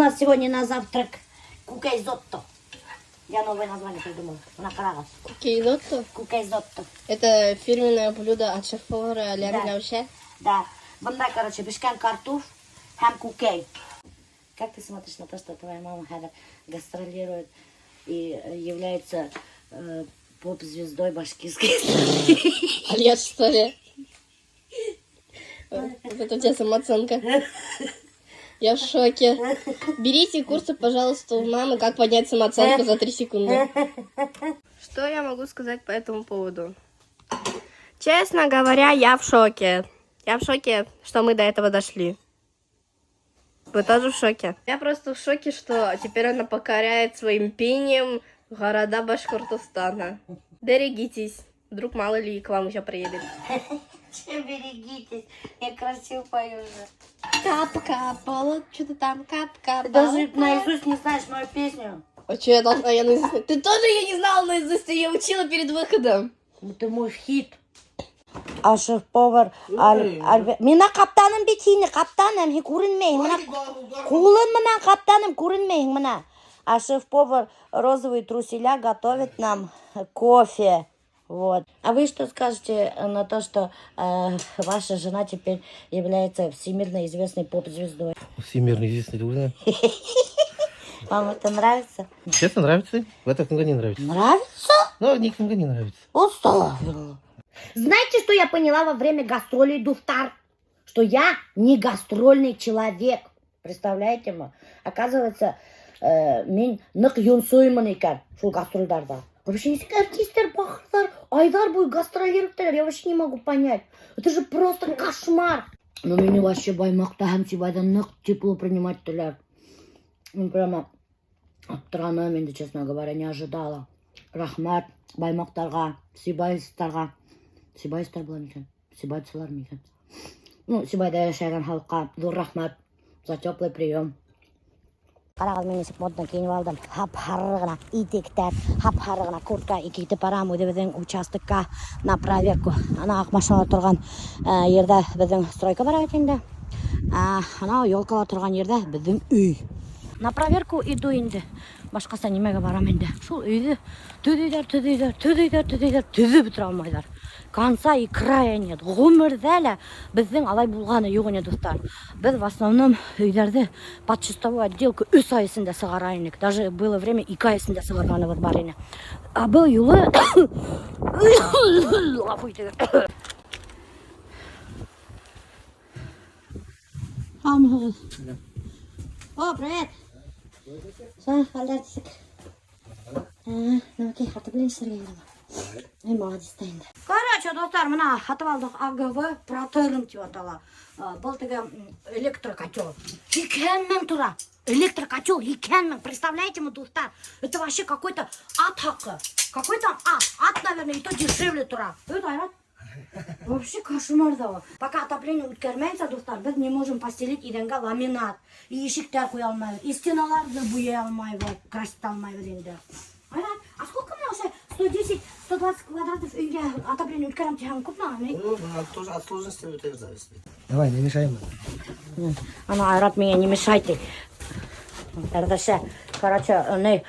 нас сегодня на завтрак күкәйзотто. Я новое название придумала. Бына ҡарағыҙ. Күкәйзотто? Күкәйзотто. Это фирменное блюдо от шеф-повара Лены Да. Гауча. Да. Бында, короче, бешкән картуф һәм күкәй. Как ты смотришь на то, что твоя мама хәҙер гастролирует и является поп-звездой башкирской эстрады? Альяс, что ли? Вот это у тебя самооценка. Я в шоке. Берите курсы, пожалуйста, у мамы, как поднять самооценку за 3 секунды. Что я могу сказать по этому поводу? Честно говоря, я в шоке. Я в шоке, что мы до этого дошли. Вы тоже в шоке? Я просто в шоке, что теперь она покоряет своим пением города Башкортостана. Берегитесь. Вдруг мало ли к вам еще приедет. Чем берегитесь? Я красиво пою же. Кап-капала, что-то там кап-капала. Ты даже наизусть не знаешь мою песню. А что я должна я наизусть? Ты тоже ее не знала наизусть, ты ее учила перед выходом. Это мой хит. А шеф-повар Миңә ҡаптаным бит һине, ҡаптаным, һин күренмәйһең. Бына ҡулым менән ҡаптаным, күренмәйһең бына. А шеф-повар розовые труселя готовит нам кофе. Вот. А вы что скажете на то, что ваша жена теперь является всемирно известной поп-звездой? Всемирно известный түгел. Вам это нравится? Честно, нравится. В этом кемгә не нравится. Нравится? Ну, никому не нравится. Устала. Знаете, что я поняла во время гастролей, дуҫтар? Что я не гастрольный человек. Представляете мы? Оказывается, мин ныҡ йонсоймон икән шул гастролдәрҙә. Вообще нисек артистар, бахырҙар, айҙар буйы гастролировать. Я вообще не могу понять. Это же просто кошмар. Но мине вообще Баймаҡта һәм Сибайҙа ныҡ тепло принимать иттеләр. Мин прямо аптыраным инде, честно говоря, не ожидала. Рәхмәт баймаҡтарға, сибайстарға. Сибайстар була микән? Сибайсылар микән? Ну, Сибайҙа йәшәгән халыҡҡа ҙур рәхмәт за теплый прием. Ҡарағыҙ, мин нисек модно кейенеп алдым. Һап-һары ғына итектәр, һап-һары ғына куртка. И китеп барам үҙебеҙҙең участокка на проверку. Ана аҡ машиналар торған ерҙә беҙҙең стройка бара бит инде. Анау елкалар торған ерҙә беҙҙең өй. На проверку иду инде. Башҡаса нимәгә барам инде? Шул өйҙө төҙөйҙәр, төҙөйҙәр, төҙөйҙәр, төҙөйҙәр, төҙөп бөтөрә алмайҙар. Конца и края нет. Ғүмерҙә лә беҙҙең алай булғаны юҡ ине, дуҫтар. Беҙ в основном өйҙәрҙе под чистовую отделку 3 ай эсендә сығара инек. Даже было время, 2 ай эсендә сығарғаныбыҙ бар ине. А был юлы, ғәфү итегеҙ. Һаумыһығыҙ. О, привет. Шул хәлдәр нисек? Нәмәкәй, һатып белән эшләргә инде. Эй, молодец та инде. Короче, дуҫтар, бына һатып алдыҡ, АГВ Протерм тип атала. Был теге электрокотел. 80 мең тора. Электрокотел 80 мең. Представляете мы, дуҫтар? Это вообще какой-то ат хаҡы. Какой там ат? Ат, наверное, и то дешевле тора. Это Айрат. Вообще кошмар да. Пока отопление үткәрмәйенсә, дуҫтар, беҙ не можем постелить иҙәнгә ламинат. И ишектәр ҡуя алмайбыҙ, и стеналарҙы буяй алмайбыҙ, красить алмайбыҙ инде. Айрат, а сколько мне уже 110, 120 квадратов өйгә отопление үткәрәм тиһәң, күпме ни? Ну, тоже от сложности это зависит. Давай, не мешай мне. Ана Айрат миңә не мешайте. Әрҙәшә. Короче, не,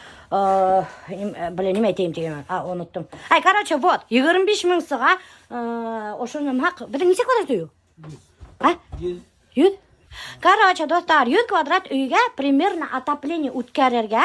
блин, нимә әйтәйем тигән, а, оноттом. Ай, короче, вот, 25 мең сыға, ошоно хаҡ, беҙҙең нисә квадрат өй? А? 100? Короче, дуҫтар, 100 квадрат өйгә примерно отопление үткәрергә,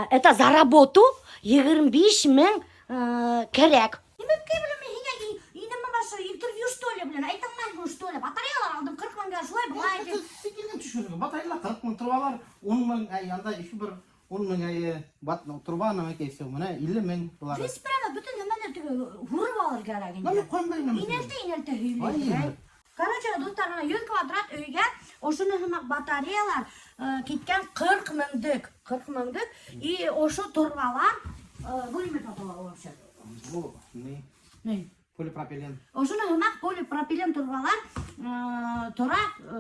это за работу 25 мең кәрәк. Нимә блин, мин һиңә инәмә башы интервью, что ли, блин, әйтә алмайһың, что ли? Батареялар алдым 40 меңгә, шулай былай тип. Сикергән төшөргән. Батареялар 40 мең, торбалар 10 мең, әй, анда еще бер 10 мең, әй, бат, труба нәмәкәй все, менә 50 мең булар. Весь прямо бөтөн нәмәне теге һурып алыр кәрәк инде. Нәмә ҡуям бер нәмә. Инәлтә, инәлтә һөйләй. Ай. Короче, дуҫтар, бына 100 квадрат өйгә ошоно һымаҡ батареялар киткән 40 меңлек, 40 меңлек и ошо торбалар, был нимә тотола вообще? Бу не? Ни? Полипропилен. Ошоно һымаҡ полипропилен торбалар тора.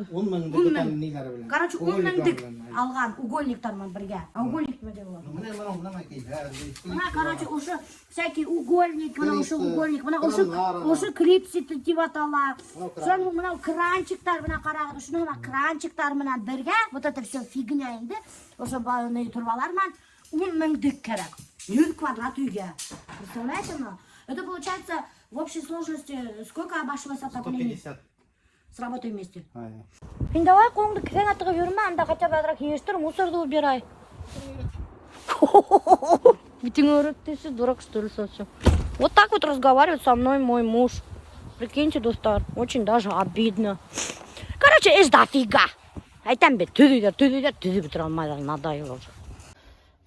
10 меңдек 10 мең. бөтә ниләре белән. Короче, 10 Угольниклар меңдек белән, әй. алған угольниктар менән бергә. А угольник нимә була? Ну, менә менә менә кәйҙәр. Бына, короче, ошо всякий угольник, бына ошо Клипсы, угольник, бына ошо краннар. Ошо клипсы тип атала. Мынау кран. Шунан мынау кранчиктар, бына ҡарағыҙ, ошоно һымаҡ кранчиктар менән бергә, вот это все фигня инде. Ошо торбалар менән 10 меңдек кәрәк. 100 квадрат өйгә. Представляете, мы? Это получается в общей сложности сколько обошлось отопление? 150. С работой вместе. Ай. Һин давай ҡулыңды кеҫәңә тығып йөрөмә, анда хотя бы аҙыраҡ йыйыштыр, мусорҙы убирай. Ты говорит, ты все дурак, что ли, совсем? Вот так вот разговаривает со мной мой муж. Прикиньте, дуҫтар, очень даже обидно. Короче, эш дофига. Әйтәм бит, төҙөйҙәр, төҙөйҙәр, төҙөп бөтөрә алмайҙар, надоело уже.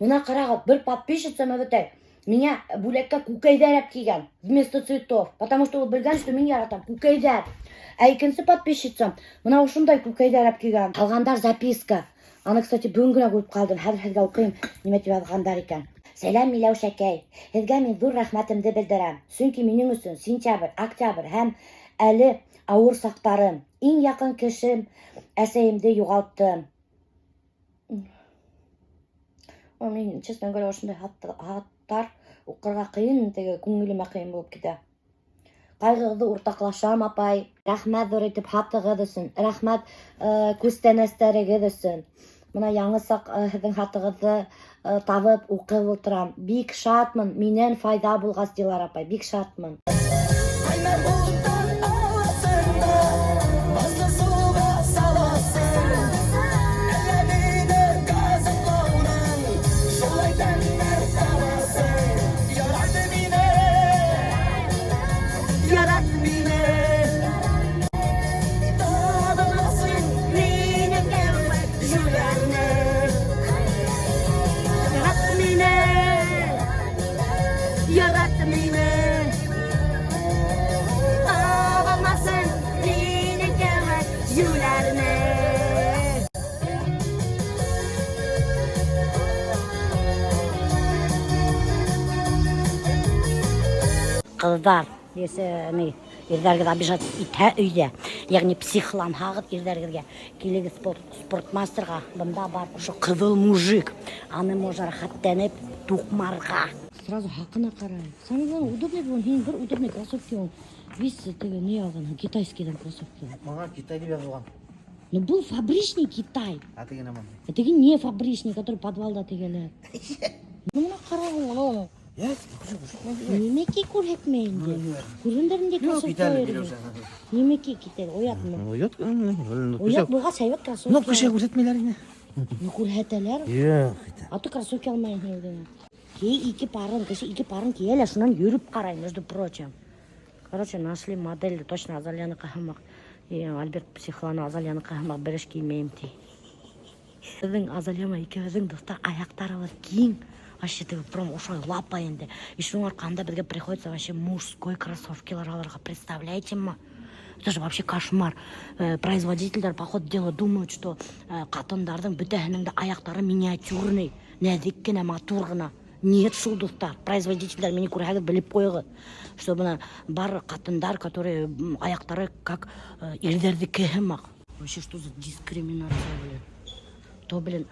Бына ҡарағыҙ, бер подписчица бөтәй. Миңә бүләккә күкәйҙәр алып килгән вместо цветов, потому что ул белгән, что мин яратам күкәйҙәр. Ә икенсе подписчицам бына ошондай күкәйҙәр алып килгән. Ҡалғандар записка. Аны, кстати, бөгөн генә күреп ҡалдым. Хәҙер һеҙгә уҡыйым, нимә тип яҙғандар икән. Сәләм, Миләүшәкәй. Һеҙгә мин ҙур рәхмәтемде белдерәм. Сөнки минең өсөн сентябрь, октябрь һәм әле ауыр саҡтарым. Иң яҡын кешем, әсәйемде юғалттым. Ой, мин, честно говоря, ошондай хаттар уҡырға ҡыйын, теге күңелемә ҡыйын булып китә. Ҡайғығыҙҙы уртаҡлашам, апай. Рәхмәт ҙур итеп хатығыҙ өсөн. Рәхмәт күстәнәстәрегеҙ өсөн. Бына яңы саҡ һеҙҙең хатығыҙҙы табып уҡып ултырам. Бик шатмын, минән файҙа булғас, Дилар апай, бик шатмын. Ҡайнар болоттан аласың да, баҙлы һыуға саласың. Әллә мине газаплауҙан шулай тәмләр табасың. Ярат мине, ярат мине. Табылмаҫһың минең кеүек йүләрҙе. Ярат мине, ярат мине. Табылмаҫһың минең кеүек йүләрҙе. Ҡыҙҙар, если ни, ирҙәрегеҙ обижать итһә өйҙә, йәғни психланһағыҙ ирҙәрегеҙгә, килегеҙ спортмастерға, бында бар ошо ҡыҙыл мужик, аны можно рәхәтләнеп туҡмарға. Сразу хаҡына ҡарай. Самое главное, удобный булһын, һин бер удобный кроссовки ул. Весь теге ни алған, китайскийҙан кроссовки. Быға Китай тип яҙылған. Ну был фабричный Китай. Ә теге нәмә? А теге не фабричный, который подвалда тегеләр. Ну бына ҡарағыҙ, мына. Нимәкәй күрһәтмәй инде. Күргәндәр инде кроссовкалар. Нимәкәй китә, оятмы? Оят. Оят булғас һәйбәт кроссовки. Ну, кеше күрһәтмәйҙәр инде. Ну күрһәтәләр. Юҡ. А то кроссовки алмайһың үҙеңә. Кей ике парын, кеше ике парын кейә лә, шунан йөрөп ҡарай, между прочим. Короче, нашли модель, точно Азалияныҡы һымаҡ. И Альберт психлана, Азалияныҡы һымаҡ бер эш кеймәйем ти. Беҙҙең Азалия менән икебеҙҙең, дуҫтар, аяҡтарыбыҙ киң. Вообще теге прям ошолай лапа инде. И шуның арҡаһында беҙгә приходится вообще мужской кроссовкилар алырға, представляете ме? Это же вообще кошмар. Производительдәр, по ходу дела, думают, что ҡатындарҙың бөтәһенең дә аяҡтары миниатюрный, нәҙек кенә, матур ғына. Нет шул, дуҫтар. Производительдәр мине күрһәгеҙ, белеп ҡуйығыҙ. Что бына бар ҡатындар, которые аяҡтары как ирҙәрҙеке һымаҡ. Вообще, что за дискриминация, блин? То, блин,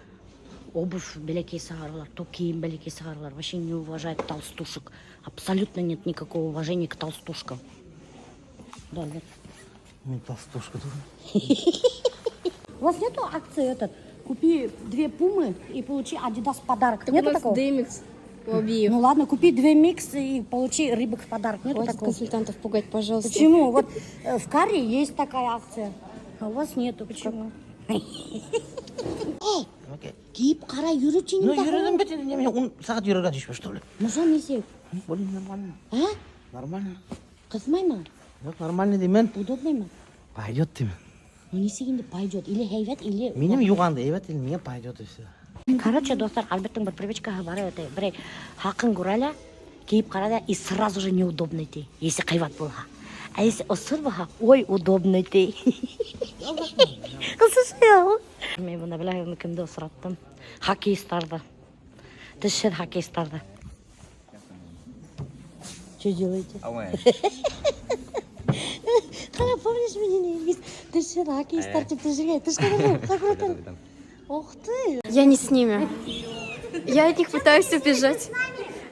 обувь бәләкәй сығаралар, то кейем бәләкәй сығаралар. Вообще не уважают толстушек. Абсолютно нет никакого уважения к толстушкам. Да, Альберт? Мин толстушка түгел. У вас нету акции этот? Купи две пумы и получи Адидас в подарок. Так Нету у нас такого? Демикс у обеих. Ну ладно, купи две микс и получи рыбок в подарок. Нету Хватит такого? консультантов пугать, пожалуйста. Почему? Вот в Каре есть такая акция, а у вас нету. Почему? Эй, Окей. кейеп ҡара, йөрөүсе. Ну, йөрөнөм бит инде, мин 10 сәғәт йөрөргә тейешмен, что ли? Мужа нисек? Блин, нормально. А? Нормально. Ҡыҫмаймы? Юҡ, нормально тимен. Удобный мы? Пойдет тимен. Ну нисек инде пойдет? Или һәйбәт, или... Минең юғанды һәйбәт инде, миңә пойдет и все. Короче, дуҫтар, Альберттың бер привычкаһы бар ете. Берәй хаҡын күрә лә, кейеп ҡара ла, и сразу же неудобный ти, если ҡыйбат булһа. А если осһоҙ булһа, ой, удобный ти. Мин бында беләһегеҙме кемде осраттым? Хоккеисттарҙы. Тешһеҙ хоккеисттарҙы. Что делаете? Ҡара, помнишь мине, Илгиз? Төшөр, хоккеисттар тип төшөргән. Төшкән как. Ух ты! Я не с ними. Я от них пытаюсь убежать.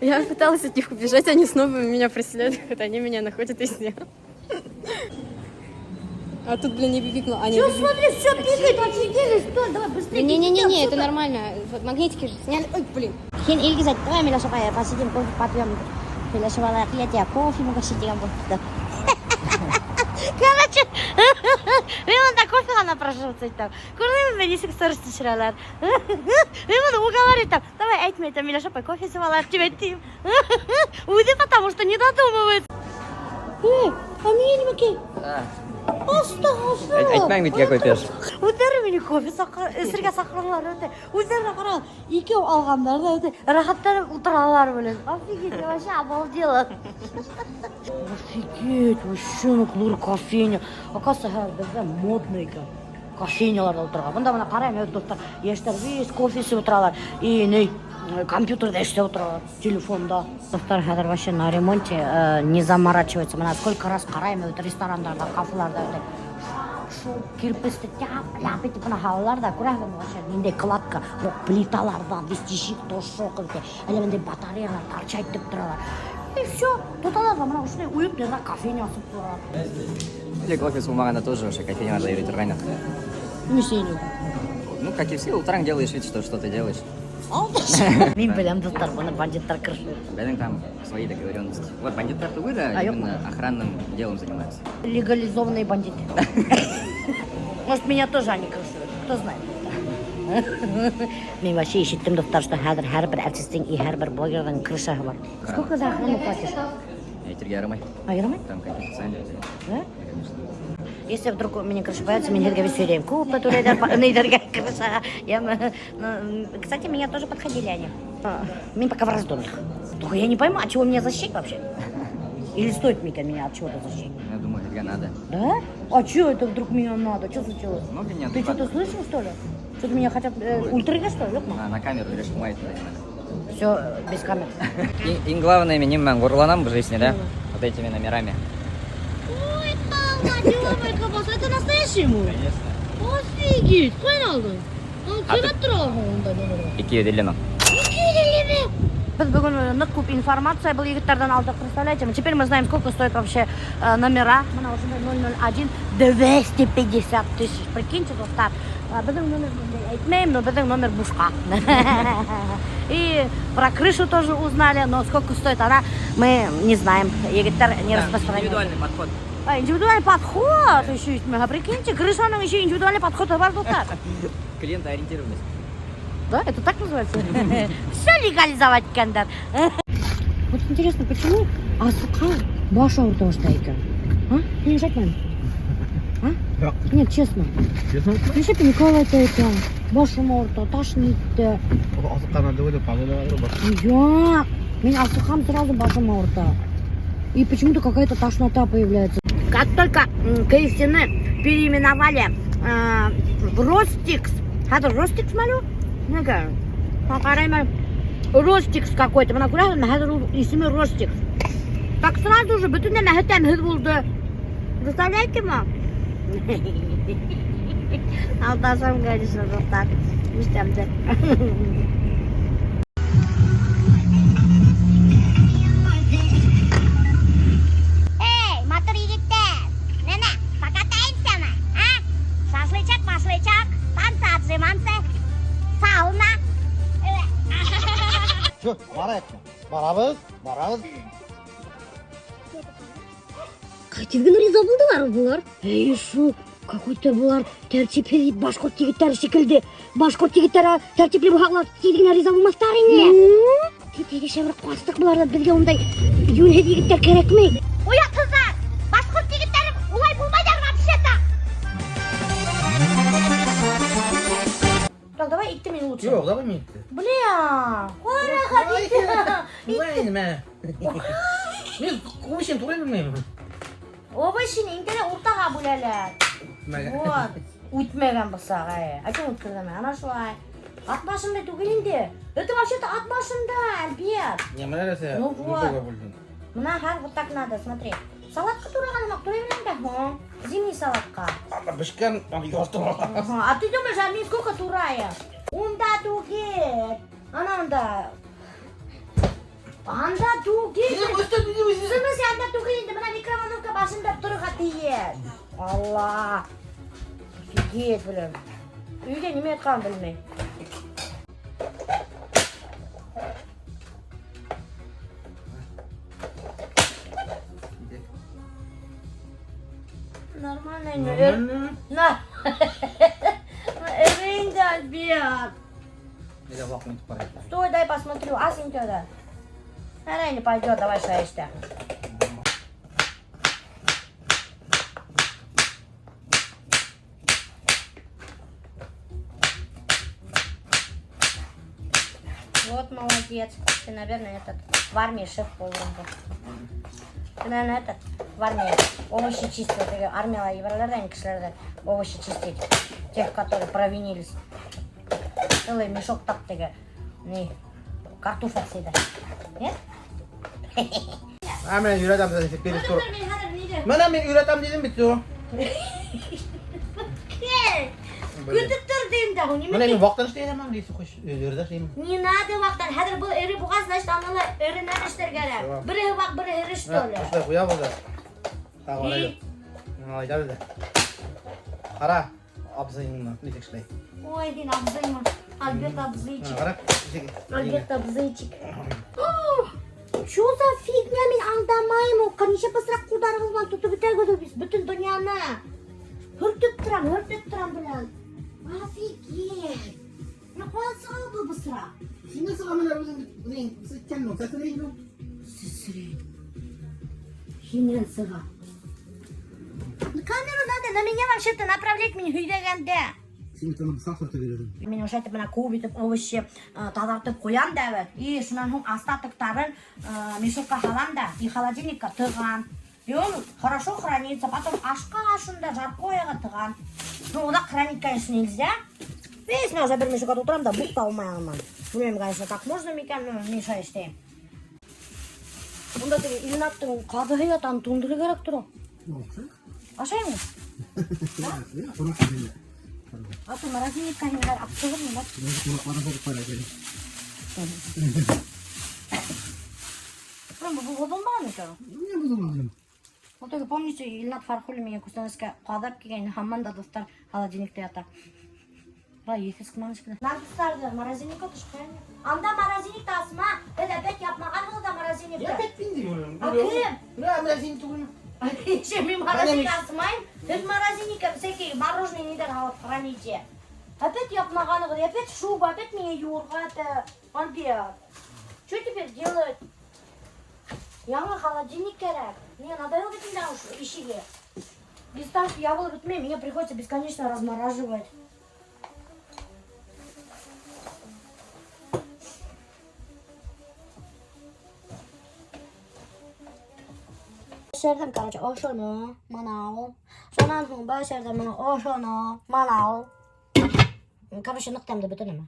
Я пыталась от них убежать, они снова меня преследуют, они меня находят везде. А тут, блин, не пикнула. А, не Что, смотри, все пикает, офигели, что? Давай быстрее. Не-не-не, это нормально. Вот магнитики же сняли. Ой, блин. Һин Илгиз әйт, давай, Миләш апай, посидим, кофе попьем. Һөйләшеп алайыҡ, я тебя кофе угощу тигән булды. Короче, мин бында кофеға напрашиваться итәм. Күрҙеңме, нисек сторис төшөрәләр. Мин быны уговаривать итәм. Давай, әйтмә, әйтәм, Миләш апай, кофе эсеп алайыҡ тип әйтәм. Үҙе потому что не додумывает. Эй, а миңә нимәкәй? Астағфирулла. Әйтмәң бит какой пеш. Үҙҙәре мине кофе эсергә саҡыралар үтә. Үҙҙәренә ҡара, икәү алғандар ҙа үтә. Рәхәтләнеп ултыралар, блин. Офигеть, я вообще обалдела. Офигеть, вообще ҙур кофейня. Оказывается, хәҙер беҙҙә модный икән. Кофейняларҙа ултырырға. Бында бына ҡарайым, дуҫтар, йәштәр весь кофе эсеп ултыралар. И ни, компьютерҙа эшләп ултыралар, телефонда. Дуҫтар, хәҙер вообще на ремонте не заморачиваются. Бына сколько раз ҡарайым, үтә ресторандарҙа, кафеларҙа үтә. Шул кирпесте тяп-ляп итеп бына һалалар ҙа, күрәһең вообще ниндәй кладка, плиталарҙан, весь тишек тошоҡ үтә. Әле бындай батареялар торчать итеп торалар. И все, тоталар ҙа бына ошондай уйып ерҙә кофейня асып торалар. Элек офис булмағанда тоже уже кофейняларҙа йөрөй торғайныҡ. Нишләйем? Ну, как и все, утром делаешь вид, что что-то делаешь. Мин беләм, дуҫтар, быны бандиттар крышует. Беҙҙең там свои договоренности. Вот бандиттар түгел, А, а юҡ. именно охранным делом занимаются. Легализованные бандиты. Может, меня тоже они крышуют, кто знает. Мин вообще ишеттем, дуҫтар, что хәҙер һәр бер артистың и һәр бер блогерҙың крышаһы бар. Сколько за охрану платишь? Әйтергә ярамай. А, ярамай? Там конфиденциально. Да? Конечно. Если вдруг у меня крыша появится, мин һеҙгә һөйләйем. Күпме түләйҙәр ниҙәргә крышаға. Я, ну, кстати, меня тоже подходили они. Мин пока в раздумьях. Только я не пойму, от чего меня защищать вообще? Или стоит мне меня от чего-то защищать? Я думаю, һеҙгә надо. Да? А чё это вдруг меня надо? Что случилось? Много нет. Ты что-то слышал, что ли? Что-то меня хотят үлтерергә, что ли? Юҡмы? На камеру решмайт надо. Все, без камер. Иң главное, минең менән ғорурланам в жизни, да? Вот этими номерами. Ой, там, это настоящий мой? Конечно. Офигеть, ҡайҙан алдың? А ты- Ҡыйбат тора ундай номерҙар. 250 мең. Беҙ бөгөн ныҡ күп информация был егеттәрҙән алдыҡ, представляете? Теперь мы знаем, сколько стоит вообще номера. Бына ошондай 001 250 тысяч. Прикиньте, дуҫтар. Беҙҙең номер әйтмәйем, но беҙҙең номер бушҡа. И про крышу тоже узнали, но сколько стоит она, мы не знаем. Егеттәр не распространяют. Индивидуальный подход. А, индивидуальный подход еще есть. А прикиньте, крышаның еще индивидуальный подход бар, дуҫтар. Клиентоориентированность. Да, это так называется? Все легализовать иткәндәр. Вот интересно, почему асыҡҡан баш ауырта башлай икән? А? Не әйтмәнем. А? Нет, честно. Честно? Нишләп Николай әйтә икән? Башым ауырта, тошнит. Асыҡҡандан түгел, погода бар. Юҡ, мин асыҡһам, сразу башым ауырта. И почему-то какая-то тошнота появляется. Как только KFC-ны переименовали в Ростикс, хәҙер Ростикс мәле? Нигә? Ҡарайым, Ростикс какой-то. Бына күрәһеҙме, хәҙер ул исеме Ростикс. Так сразу же бөтөн нәмәһе тәмһеҙ булды. Представляете ме? Алдашам, конечно, дуҫтар. Үҫтәмде. Эй, матур егеттәр! Нәмә, покатаемся мы, а? Шашлычок, машлычок, танцы, отжиманцы, сауна. Все, барайыҡ. Барабыҙ, барабыҙ. Тиҙ генә риза булдылар былар. Эй, шул, какой-то былар тәртипһеҙ башҡорт егеттәре шикелле. Башҡорт егеттәре тәртипле булһа, тиҙ генә риза булмаҫтар ине. Тиҙ шәберәк ҡастыҡ быларҙан, беҙгә ундай йүнһеҙ егеттәр кәрәкмәй. Оятһыҙҙар! Башҡорт егеттәре улай булмайҙар вообще-то. Так, давай итте мин лучше. Юҡ, давай мин итте. Бля, ҡара. Мин нимә? Мин овощын турай белмәйем. Овощын иңдере уртаға бүләләр. Вот. Үтмәгән бысаҡ, әй. А кем үткәрҙе? Ана шулай. Ат башында түгел инде. Это вообще-то ат башында, Альберт. Не, бына нәрсә? Ну вот. Уртаға бүлдем. Бына хәҙер вот так надо, смотри. Салатҡа тураған һымаҡ турай беләм дә һуң. Зимний салатҡа. Анда бешкән, анда ярты бар. Ага. А ты думаешь, а мин сколько турайым? Унда түгел. Ана унда. Анда түгел. В смысле, анда түгел инде, бына микроволновка башында торорға тейеш. Алла. Офигеть, блин. Өйҙә нимә ятҡанын белмәй. Нормально инде. Нормально. На. Эре инде, Альберт. Әйҙә ваҡ итеп ҡарайыҡ. Стой, дай посмотрю. Ас инде да. Ара не пойдет, давай шайышта. Вот молодец. Ты, наверное, этот в армии шеф-поваром был. Ты, наверное, этот в армии овощи чистил. Ты армияла ебәрәләр ҙә кешеләрҙе овощи чистить. Тех, которые провинились. Целый мешок тап теге. Не, картофель всегда. Нет? Ә мин өйрәтәм тип биреп тор. Менә мин өйрәтәм тинем бит. Көтөп тор тинем дә, нимә? Менә мин ваҡтан эшләйем, дисең, хуш, ерҙә эшләйем. Не надо ваҡтан. Хәҙер был эре булғас, значит, аны ла эренән эшләргә кәрәк. Tamam. Береһе ваҡ, береһе эре, что ли? Шулай ҡуябыҙ ҙа. Тағы И? Әйтәбеҙ ҙә. Ҡара, абзыйыңны нисек эшләй. Ой, һин абзыймы? Альберт абзыйчик. Ҡара, нисек. Альберт абзыйчик. Что за фигня мин аңламайым ул. Нисә бысраҡ ҡулдарығыҙ менән тотоп бөтәгеҙ бит бөтөн донъяны. Һөртөп торам, һөртөп торам белән. Офигеть. Ну ҡайҙан сыға был бысраҡ? Һин сыға менә үҙең ни, ситкән, сәсрәй. Сәсрәй. Һинән сыға. Камеру надо на меня вообще-то направлять мин һөйләгәндә. Һин тыны бысраҡ һөртөп бирәһең. Мин ошо итеп бына күп итеп овощи таҙартып ҡуям да бит. И шунан һуң остатоктарын мешокка һалам да и холодильникка тығам. И он хорошо хранится. Потом ашҡа шунда жаркоеға тығам. Ну, оҙаҡ хранить, конечно, нельзя. Весь мин уже бер мешокка тултырам да буҡ та алмай алмам. Белмәйем, конечно, так можно микән, но мин шулай эшләйем. Унда теге Илнаттың ҡаҙыһы ята, аны туңдырыр кәрәк тора. Ашаймы? А ты морозильникка һин алып сығырмын, да? Ҡунаҡтарҙан һуғып ҡара. Прям был боҙолмаған икән. Нимә боҙолмаған? Вот только помните, Илнат Фархуллин миңә күстәнәскә ҡаҙап килгән, һаман да дуҫтар холодильникта ята. Бай, еҫе сыҡманы шикелле. Наггетстарҙы морозильникка төшкән. Анда морозильникта асма, һеҙ опять япмағанһығыҙ ҙа морозильникты. Я опять пиндем. А кем? Менә, менә һин түгел. Еще мин морозильник асмайым. Һеҙ морозильникка всякие мороженое ниҙәр алып храните. Опять япмағанһығыҙ, опять шуба, опять миңә йыуырға это. Альберт, что теперь делать? Яңы холодильник кәрәк. Мне надоело бит инде уж ишеге. Без того, что ябылып бөтмәй, мне приходится бесконечно размораживать. Бешерҙем, короче, ошоно, мынау. Шунан һуң бешерҙем мына ошоно, мынау. Короче, ныҡ тәмле бөтөн нәмә.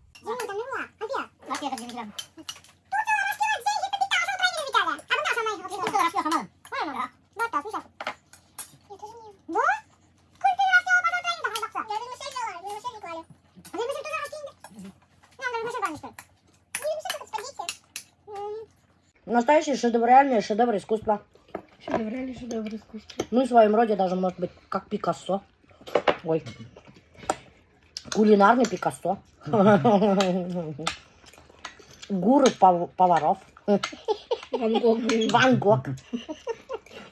Настоящий шедевральный шедевр искусства. Шедевральный шедевр искусства. Ну и в своем роде даже может быть как Пикассо. Ой. Кулинарный Пикассо. Гуру поваров. Ван Гог. Ван Гог.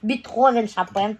Бетховен, Шопен.